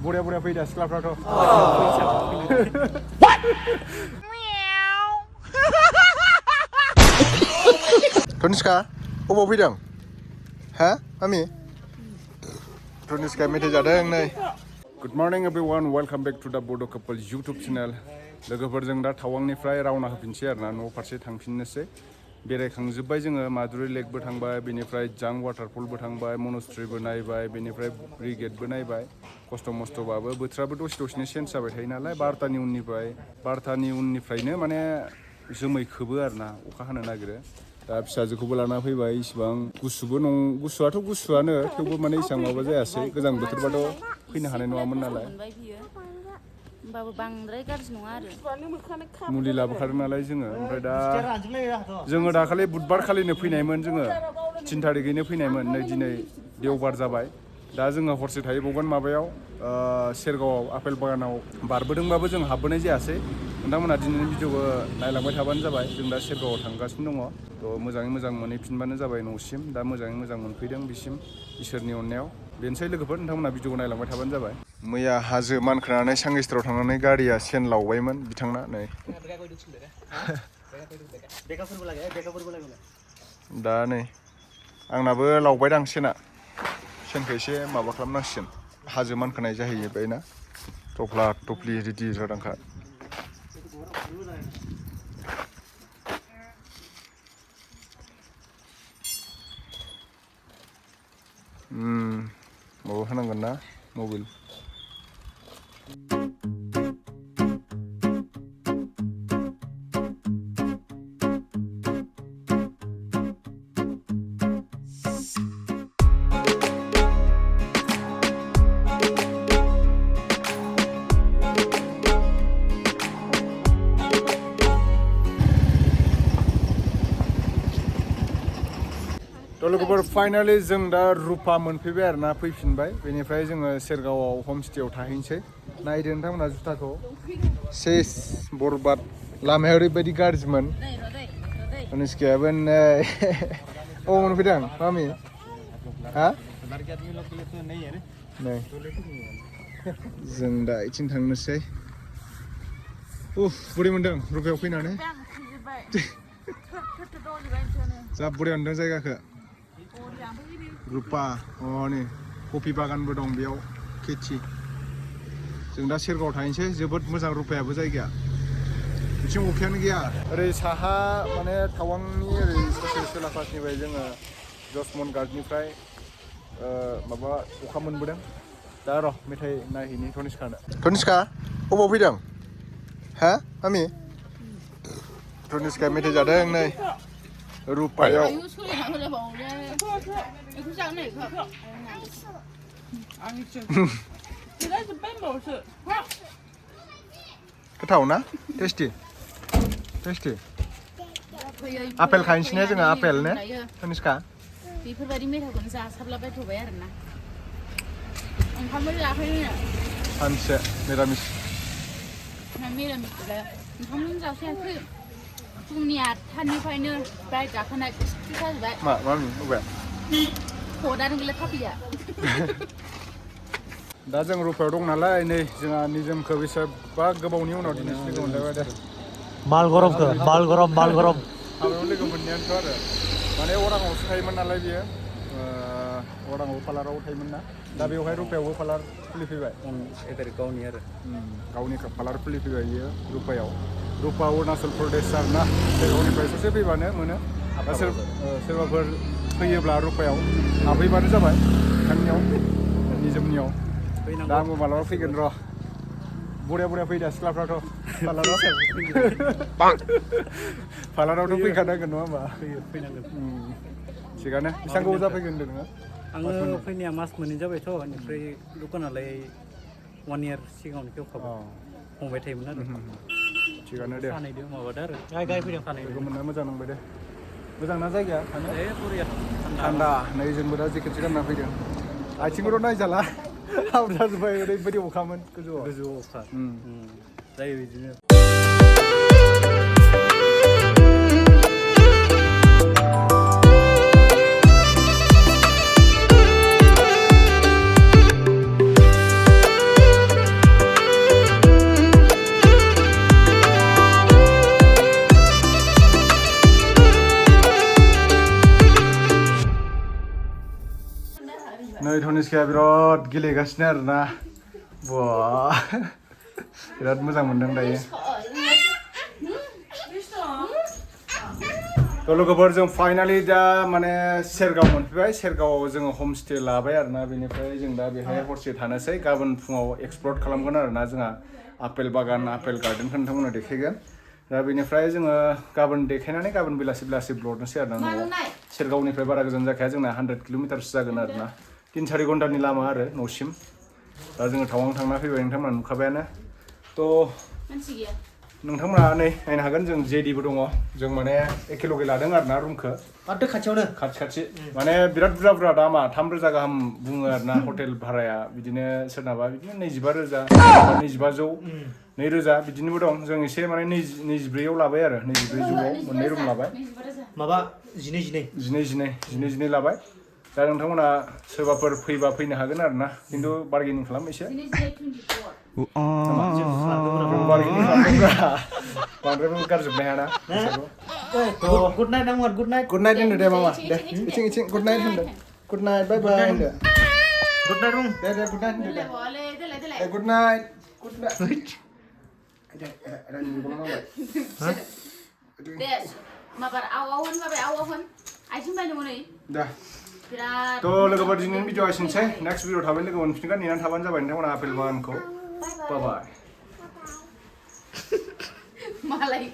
बुरिया फैदा सिख्लाफ्राथ' तनिष्का अबाव फैदों हा मामि तनिष्का मेथाइ जादों नै good morning everyone welcome back to the Bodo couple YouTube channel लोगोफोरजों दा टावांनिफ्राय रावना होफिनसै आरोना न' फारसे थांफिननोसै बेरायखांजोब्बाय जोङो माधुरि लेकबो थांबाय बेनिफ्राय जां वाटारफलबो थांबाय मनेस्ट्रीबो नायबाय बेनिफ्राय ब्रिगेडबो नायबाय खस्थ' मस्थ'बाबो बोथोराबो दसेनो चेन्ज जाबाय थायो नालाय 12टानि उननिफ्रायनो माने जोमै खोबो आरोना अखा हानो नागिरो दा फिसाजोखौबो लाना फैबाय इसिबां गुसुआथ' गुसुआनो थेवबो माने इसां माबा जायासै गोजां बोथोरबाथ' फैनो हानाय नङामोन नालाय होमबाबो बांद्राय गाज्रि नङा आरो मुलि लाबोखादों नालाय जोङो ओमफ्राय दा जोङो दाखालि बुधबार खालिनो फैनायमोन जोङो 3 तारिखैनो फैनायमोन नै दिनै देवबार जाबाय दा जोङो हरसे थाहैबावगोन माबायाव शेरगावआव आपेल बागानाव बारबोदोंबाबो जों हाबबोनाय जायासै नोंथांमोना दिनैनि भिडिअखौ नायलांबाय थाबानो जाबाय जों दा शेरगावआव थांगासिनो दङ थ' मोजाङै मोजां मोनहैफिनबानो जाबाय न'सिम दा मोजाङै मोजां मोनफैदों बिसिम इसोरनि अननायाव बेनोसै लोगोफोर नोंथांमोना भिडिअखौ नायलांबाय थाबानो जाबाय मैया हाजो मानखोनानै सांगिस्ट्राव थांनानै गारिया सेन लावबायमोन बिथांना नै दा नै आंनाबो लावबायदां सेनखौ एसे माबा खालामनांसिगोन हाजो मानखोनाय जाहैबाय ना थफ्ला थफ्लि रेडि जादोंखा माबा होनांगोन ना मबाइल लोगोफोर फाइनाली जों दा रुपा मोनफैबाय आरोना फैफिनबाय बेनिफ्राय जोङो शेरगावआव हमस्टेयाव थाहैनोसै नायदो नोंथांमोना जुथाखौ सेस बरबाद लामाया ओरैबायदि गाज्रिमोन तनिष्कायाबो नै अ मोनफैदों मामि हा नै जों दा इथिं थांनोसै बोरै मोनदों रुपायाव फैनानै जा बोरै मोनदों जायगाखौ रुपा नै कफि बागानबो दं बेयाव खेथि जों दा शेरगावआव थाहैनोसै जोबोद मोजां रुपायाबो जायगाया बिथिं अखायानो गैया ओरै साहा माने टावांनि ओरै ससे सोनाबहानिफ्राय जोङो जसमन गार्डनिफ्राय माबा अखा मोनबोदों दा र' मेथाइ नायहैनि तनिष्का अबाव फैदों हा मामि तनिष्का मेथाइ जादों नै रुपायाव गोथाव ना टेस्टि आपेल खायनोसै ने जोङो आपेल ने तनिष्का बेफोरबायदि मेथाइखौनो जासाबलाबाय थबाय आरोना ओंखामबो जाफैनो सानसे मिरामिस ओंखामखौनो जाफैयाखै फुंनि 8टानिफ्रायनो बाइक गाखोनाय खिथि जाजोब्बाय मामि अबे खदानो गैला थाफैया दा जों रुपायाव दं नालाय नै जोंहा निजोमखौ बेसेबा गोबावनि उनाव दिनै लोगो मोनलायबाय दे माल गरम हाबायाव लोगो मोननायानोथ' आरो माने अराङावसो थायोमोन नालाय बियो अराङाव पार्लाराव थायोमोन ना दा बेवहाय रुपायावबो पार्लार खुलिफैबाय गावनि पार्लार खुलिफैबाय बियो रुपा अरुणाचल प्रदेश आरोना शेरगावनिफ्राय ससे फैबानो मोनो दा सोरबाफोर फैयोब्ला रुपायाव हाबहैबानो जाबाय बिथांनियाव निजोमनियाव दा आंबो मालाबा फैगोन र' बुरिया फैदा सिख्लाफ्राथ' पार्लारावथ' फैखानांगोन नङा होमबा फैनांगोन थिगानो बेसेबां गोबाव जाफैगोन होनदों नोङो आङो फैनाया मास मोननै जाबायथ' बेनिफ्राय दखानालाय 1 इयार सिगाङावनो खेवखाबाय हमबाय थायोमोन आरो थिगानो दे सानैदों माबादो आरो गायफैदों सानैदों मोनना मोजां नांबाय दे मोजां ना जायगाया थानो बरिया थान्दा नै जोंबो दा जेकेटसो गानना फैदों आथिंखौथ' नायजाला हाब्रु जाजोब्बाय ओरैबायदि अखामोन गोजौआव अखा जायो बिदिनो अनुष्काया बिराद गेलेगासिनो आरोना बा बिराद मोजां मोनदों दायो तो लोगोफोर जों फाइनाली दा माने सेरगाव मोनफैबाय सेरगावआव जोङो हमस्टे लाबाय आरोना बेनिफ्राय जों दा बेहाय हरसे थानोसै गाबोन फुङाव एक्सप्लर खालामगोन आरोना जोंहा आपेल बागान आपेल गार्डेनखौ नोंथांमोननो देखायगोन दा बेनिफ्राय जोङो गाबोन देखायनानै गाबोन बेलासि ब्लडनोसै आरोना न'आव सेरगावनिफ्राय बारा गोजान जाखाया जोंना 100 किल'मिटारसो जागोन आरोना 3-4 घन्टानि लामा आरो न'सिम दा जोङो टावां थांना फैबाय नोंथांमोना नुखाबायानो तो नोंथांमोना नै नायनो हागोन जों जेडिबो दङ जों माने एखेलगे लादों आरोना रुमखौ माथो खाथियावनो खाथि माने बिराद बुरजा दामा 3,000 गाहाम बुङो आरोना हटेल भाराया बिदिनो सोरनाबा बिदिनो 25,000 25,500 2,000 बिदिनोबो दं जों एसे माने 24आव लाबाय आरो 24,000आव मोननै रुम लाबाय माबा 12 लाबाय दा नोंथांमोना सोरबाफोर फैबा फैनो हागोन आरोना खिन्थु बार्गेनिं खालाम एसे बांद्रायबो गारजोबनो हायाना गुड नाइट आं गुड नाइट होनदो दे मामा दे इथिं गुड नाइट होनदो गुड नाइट बाय बाय होनदो गुड नाइट बुं दे गुड नाइट होनदो दे गुड नाइट दे माबार आवाव होन आइथिं बायनो मोनै दा तो लोगोफोर दिनैनि भिडिअ एसेनोसै नेक्स्ट भिडिअ थाबैनो लोगो मोनफिनगोन नेनानै थाबानो जाबाय नोंथांमोना आपेल बागानखौ बाय बाय मालाय